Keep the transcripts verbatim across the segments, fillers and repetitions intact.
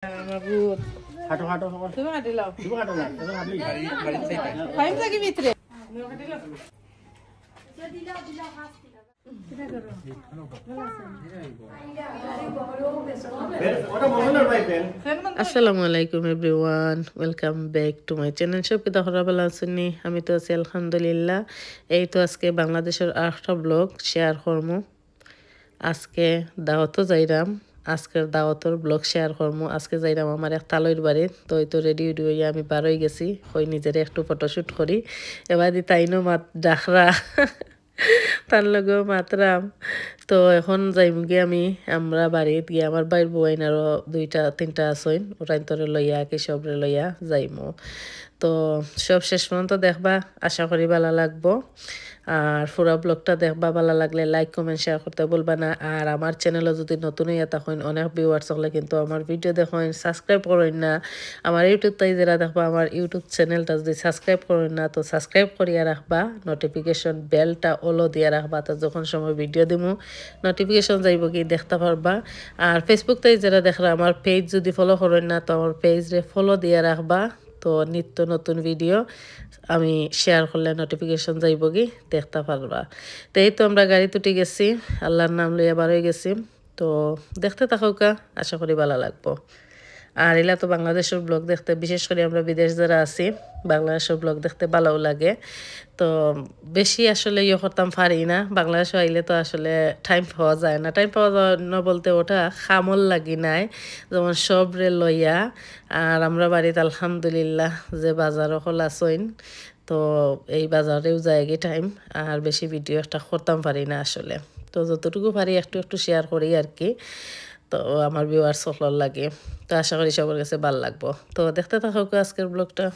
হাঁটো, হাঁটো, হাঁটো। তুমি হাঁটি লাও। তুমি হাঁটো না, তুমি হাঁটলেই। ফাইন থাকি ভিতরে। ওটা বলো না ভাই, ফ্যান। আসসালামু আলাইকুম everyone, welcome back to my channel। সব কিতা খবর, ভালা আছইন নি? আমি তো আছি আলহামদুলিল্লাহ। এই তো আজকে বাংলাদেশর আরেকটা ব্লগ শেয়ার করমু। আজকে দাওয়াতো যাইরাম, আজকের দাওয়াতর ব্লগ শেয়ার করমু। আজকে যাইরাম আমার এক তালইর বাড়িত। তো এই তো রেডি উডি অইয়া আমি বার অই গেছি, কই নিজরে একটু ফটোশুট করি। এবাদি তাইনও মাত ডাকরা, তান লগেও মাতরাম। তো এখন যাইমুগি আমি, আমরা বাড়িত গিয়া আমার ভাইর বউয়াইন আরো দুইটা তিনটা আছইন, ওরাইন্তরে লইয়া কি সবরে লইয়া যাইমু। তো সব শেষ পর্যন্ত দেখবা, আশা করি ভালা লাগবো। আর পুরা ব্লগটা দেখবা, ভালা লাগলে লাইক, কমেন্ট, শেয়ার করতে ভুলবা না। আর আমার চ্যানেলও যদি নতুন অইয়া থাকইন, অনেক ভিউয়ার্স অকলে কিন্তু আমার ভিডিও দেখইন, সাবস্ক্রাইব করইন না। আমার ইউটিউব তাই যেরা দেখবা, আমার ইউটিউব চ্যানেলটা যদি সাবস্ক্রাইব করইন না, তো সাবস্ক্রাইব করিয়া রাখবা, নোটিফিকেশন বেলটা অলো দিয়া রাখবা, তো যখন সময় ভিডিও দিমু নোটিফিকেশন যাইবো কি দেখতা পারবা। আর Facebook তাই যেরা দেখরা, আমার পেজ যদি ফলো করইন না, তো আমার পেজরে ফলো দিয়া রাখবা। তো নিত্য নতুন ভিডিও আমি শেয়ার করলে নোটিফিকেশন যাইবো কি দেখতা পারবা। তো এই তো আমরা গাড়িত উঠি গেছি, আল্লাহর নাম লইয়া বার অই গেছি। তো দেখতে থাকউক্কা, আশা করি ভালা লাগবো। আর ইলা তো বাংলাদেশর ব্লগ দেখতে, বিশেষ করি আমরা বিদেশ যেরা আছি, বাংলাদেশর ব্লগ দেখতে ভালাও লাগে। তো বেশি আসলে ইয়ে করতাম পারি না, বাংলাদেশো আইলে তো আসলে টাইম পাওয়া যায় না। টাইম পাওয়া যায় না বলতে ওটা কামর লাগি নায়, যেমন সবরে লইয়া। আর আমরা বাড়িত আলহামদুলিল্লাহ যে বাজার অকল আছইন, তো এই বাজারেও যায়গি টাইম, আর বেশি ভিডিও একটা করতাম পারি না আসলে। তো যতটুকু পারি একটু একটু শেয়ার করি আর কি, তো আমার ভিউয়ার্স অকলর লাগি। তো আশা করি সবর গেছে ভালা লাগবো। তো দেখতে থাকউক্কা আজকের ব্লগটা।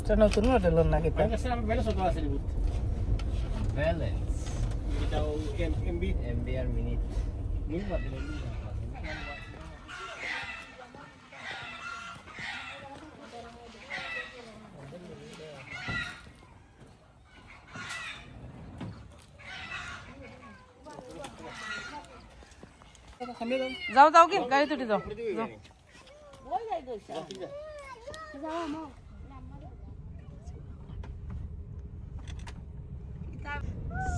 এটা নতুন মডেলর না কিতা? ব্যালেন্স। এটা ও এম-, এমবি। এমবি আর মিনিট। মিনিট বাদ দিলে। যাও, যাও কি? গাড়িত উঠি যাও। যাও।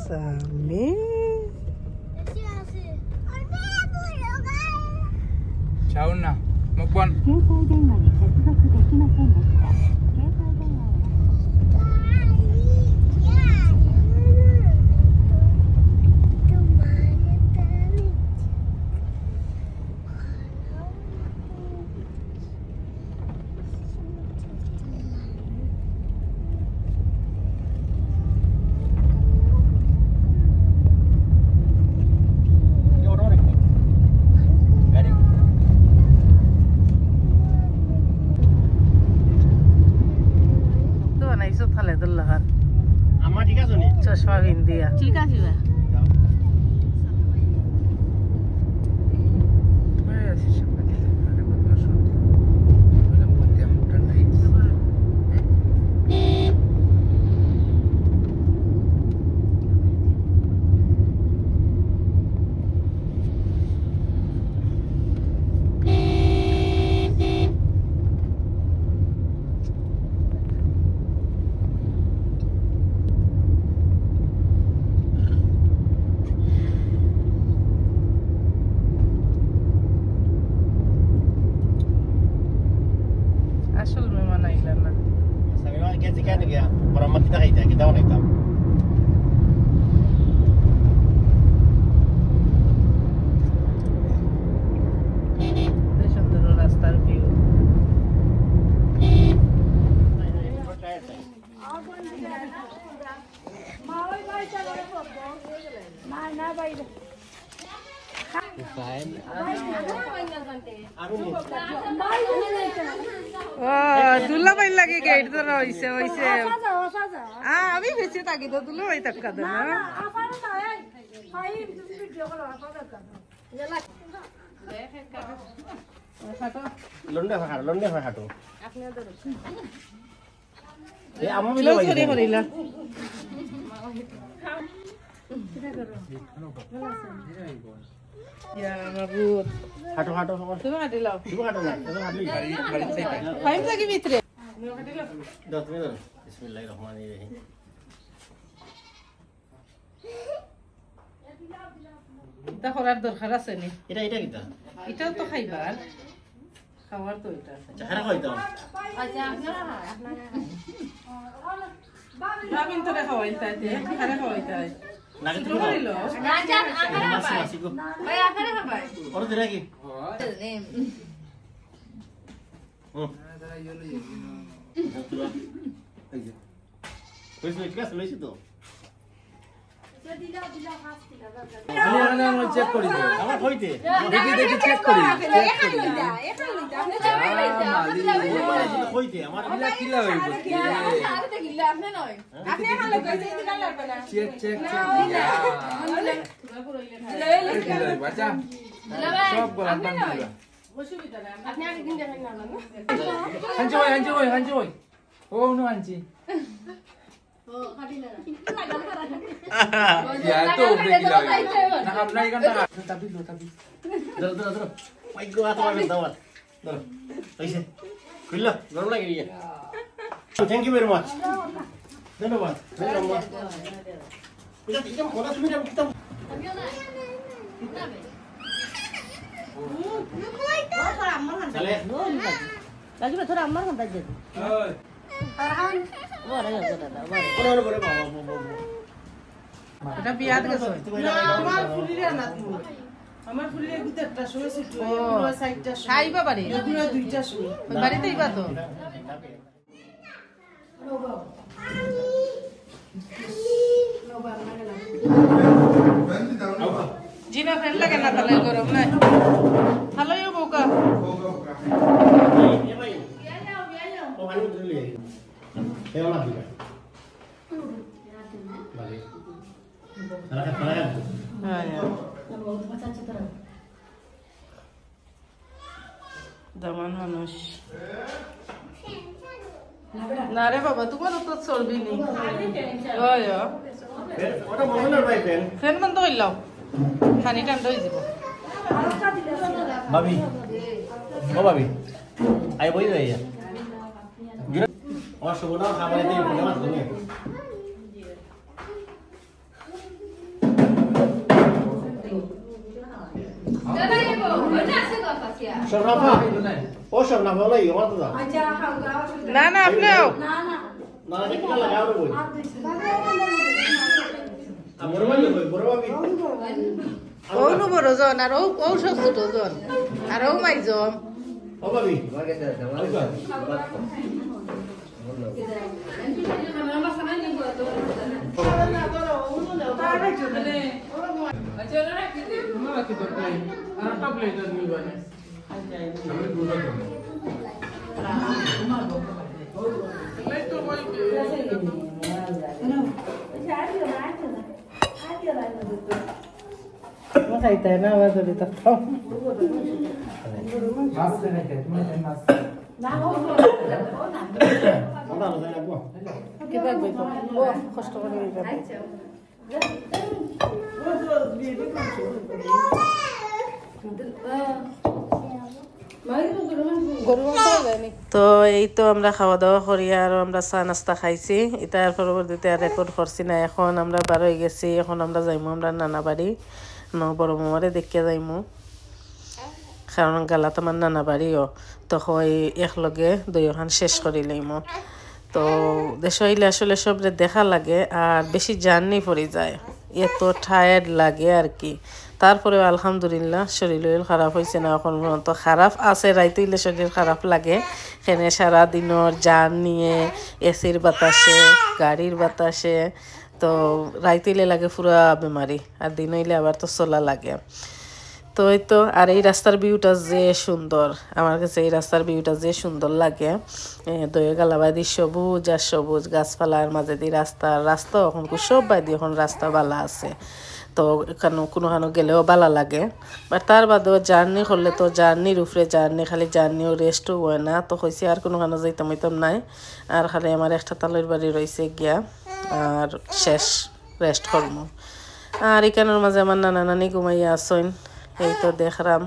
সামি। চাও না, মুখ বন্ধ। 携帯電話に接続できませんでした。 তো বানাইছো খালেদুল্লাহ খান। আমার ঠিক আছে নি? চশমা পিন্দিয়া। ঠিক আছে বা। আসল মেহমান আইলা না। সামিনা গেছে কেন গিয়া? পরে আমরা কিতা খাইতা, কিতা বানাইতাম? এই সুন্দর রাস্তার ভিউ। ও, দুলাভাইর লাগি গেট ধরা হইছে, হইছে। আ, আমি বেঁচে থাকি তো, দুলাভাই থাকা তো না। লন্ডে হয় হাঁটো, লন্ডে হয় হাঁটো। এ, আমার মিলে close ভাই করে দেন। করিলা। ইয়া মাবুদ। হাঁটো, হাঁটো, হাঁটো। তুমি হাঁটি লাও। তুমি হাঁটো না, তুমি হাঁটলে। ফাইম থাকি ভিতরে। ধরো, তুমি ধরো। বিসমিল্লাহির রহমানির রহিম। ইটা করার দরকার আছে নি? এটা, এটা কিতা? ইটাও তো খাইবার। খাওয়ার তো ইটা আছে। আচ্ছা, খারা খাইতাম। আচ্ছা, আপনারা, আপনারা। ভাবিন তোরে খাওয়াইতা, তে খারা খাওয়াইতা। লাগে তো ছোট করিল। আচ্ছা, আপনারা মাসি, খাবাই। মাসি গো। ভাই, আপনারা খাবাই। ওরা দিলা কি? হুম। এই যে। হয়েছে, ঠিক আছে, হয়েছে তো। আমি এখানে আমার চেক করি তো। আমার হইতে। দেখি, দেখি, চেক করি, চেক করি। হইতে, আমার এগুলা কিলা হইব? Check, check, check. এই কিলা হইব? আচ্ছা। সব বলা, আপনি দিবা। অসুবিধা নাই, আপনি আরেকদিন দেখেন না, না? হাঞ্চি ভাই, হাঞ্চি ভাই, হাঞ্চি ভাই। ও, নু হাঞ্চি। ও, খাটি না। ইয়া, তো উপরে কিলা হইব? না, আপনার এখানটা হাত। তাবি লো, তাবি। ধরো, ধরো, ধরো। মাই গো, হাত আমার দাও, হাত। ধরো। হইছে। খুললো, গরম লাগে নি? Thank you very much। ধন্যবাদ। ধন্যবাদ। এটা, এটা মনে তুমি এটা কিতাব। চলে। রাজু ভাই, তোরা আমার কাছে যাবি। ওই। ও, আরে, ও, দাদা, ও, আরে। ওরে, ওরে, ওরে, বাবা, বাবা, বাবা। এটা বিয়াত গেছে। না, আমার ফুলির আনাত মনে। আমার ফুলির এগুতে একটা সময় ছুটি হয়, ও। এগুলো চারটার সময়। খাইবা বাড়ি? এগুলো দুইটার সময়। ওই বাড়িতে ইবা তো। জি না, ফ্যান লাগে না, তাহলে গরম নাই। ভালোই হবো কা। হ্যাঁ, হ্যাঁ। দামান মানুষ। না রে বাবা, তোমার তো চর্বি নেই। ওই, ও। ওটা মোহনের ভাই ফ্যান। ফ্যান বন্ধ করলাম। পানি ঠান্ডা হয়ে যাব। ভাবি, ও ভাবি, আই বই যাই। আমার শুভ নাম খাবার দিয়ে বলে মাছ ধরে। শর্ণাফা, ও শর্ণাফা, ওলাই, ওখানে তো যা। না, না, আপনিও। না, না, এটা কিনা লাগা, আরো বই। আর বড় ভাবি কই? বড় ভাবি। ও নু বড় জন, আর ও, ও সব ছোট জন। আর ও মাই জন। ও ভাবি। খাইতে না, আমার ধরে থাকতাম। মাছ খাই না, তুমি খাই মাছ। কিতা কইতো? ও, কষ্ট করে দিতে। গরু মাংস হয়ে যায়নি। তো এই তো আমরা খাওয়া দাওয়া করি আর আমরা চা নাস্তা খাইছি। ইতার পরবর্তীতে আর রেকর্ড করছি না। এখন আমরা বার হয়ে গেছি, এখন আমরা যাইমু আমরা নানা বাড়ি, ন বড় মামারে দেখিয়া যাইমু। কারণ গালাত আমার নানা বাড়িও, তো হয় একলগে দুইওখান শেষ করি লইমু। তো দেশো আইলে আসলে সবরে দেখা লাগে আর বেশি জার্নি পড়ি যায়, এত টায়ার্ড লাগে আর কি। তারপরেও আলহামদুলিল্লাহ শরীর খারাপ হইছে না এখন পর্যন্ত। খারাপ আছে, রাইত হইলে শরীর খারাপ লাগে, কেনে সারা দিনর জার্নিয়ে, এসির বাতাসে, গাড়ির বাতাসে, তো রাইত হইলে লাগে পুরা বেমারি, আর দিন হইলে আবার তো চলা লাগে। তো এই তো, আর এই রাস্তার ভিউটা যে সুন্দর, আমার কাছে এই রাস্তার ভিউটা যে সুন্দর লাগে। এ, দয়ে গালাবাদি সবুজ আর সবুজ গাছপালার মাঝেদি রাস্তা, রাস্তা এখন কু-, সব বাদি এখন রাস্তা বালা আছে। তো এখানো কুনুখানো গেলেও বালা লাগে। But তার বাদেও জার্নি করলে তো জার্নির উপরে জার্নি, খালি জার্নিও রেস্টও হয় না। তো কইছি আর কুনুখানো যাইতাম হইতাম নাই, আর খালি আমার একটা তালইর বাড়ি রইছে গিয়া, আর শেষ। রেস্ট করমু। আর ইখানর মাঝে আমার নানা নানি ঘুমাইয়া আছইন, এই তো দেখরাম।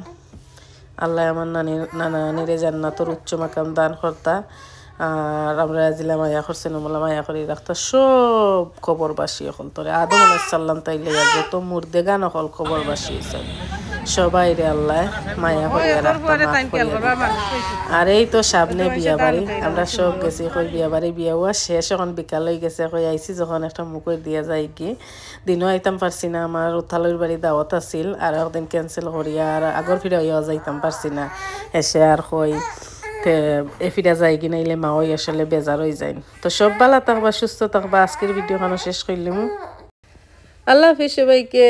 আল্লায় আমার নানি, নানা নানিরে জান্নাতর উচ্চ মাকাম দান করতা। আর আমরারে যেলা মায়া করছইন, অমলা মায়া করি রাখতা সব কবরবাসী অকলতরে। আদম আলাইহিস সালাম তাইলে যত মুর্দেগান অকল কবরবাসী অইছইন, সবাইরে আল্লায় মায়া করি রাখতা, মাফ করি দিতা। আর এই তো সামনে বিয়া বাড়ি, আমরা সব গেছি কই বিয়া বাড়ি, বিয়া হওয়া শেষ, এখন বিকাল অই গেছে, কই আইছি যখন একটা মুখর দিয়া যাইগি। দিনও আইতাম পারছি না, আমার উথালইর বাড়ি দাওয়াত আছিল, আর একদিন ক্যান্সেল করিয়া আর আগর ফিরা অইয়া যাইতাম পারছি না। এসে আর কই, তে এ ফিরা যাইগি, নাইলে মা ওই আসলে বেজার অই যাইন। তো সব ভালা থাকবা, সুস্থ থাকবা। আজকের ভিডিও খানো শেষ করলিমু। আল্লাহ হাফিজ সবাইকে।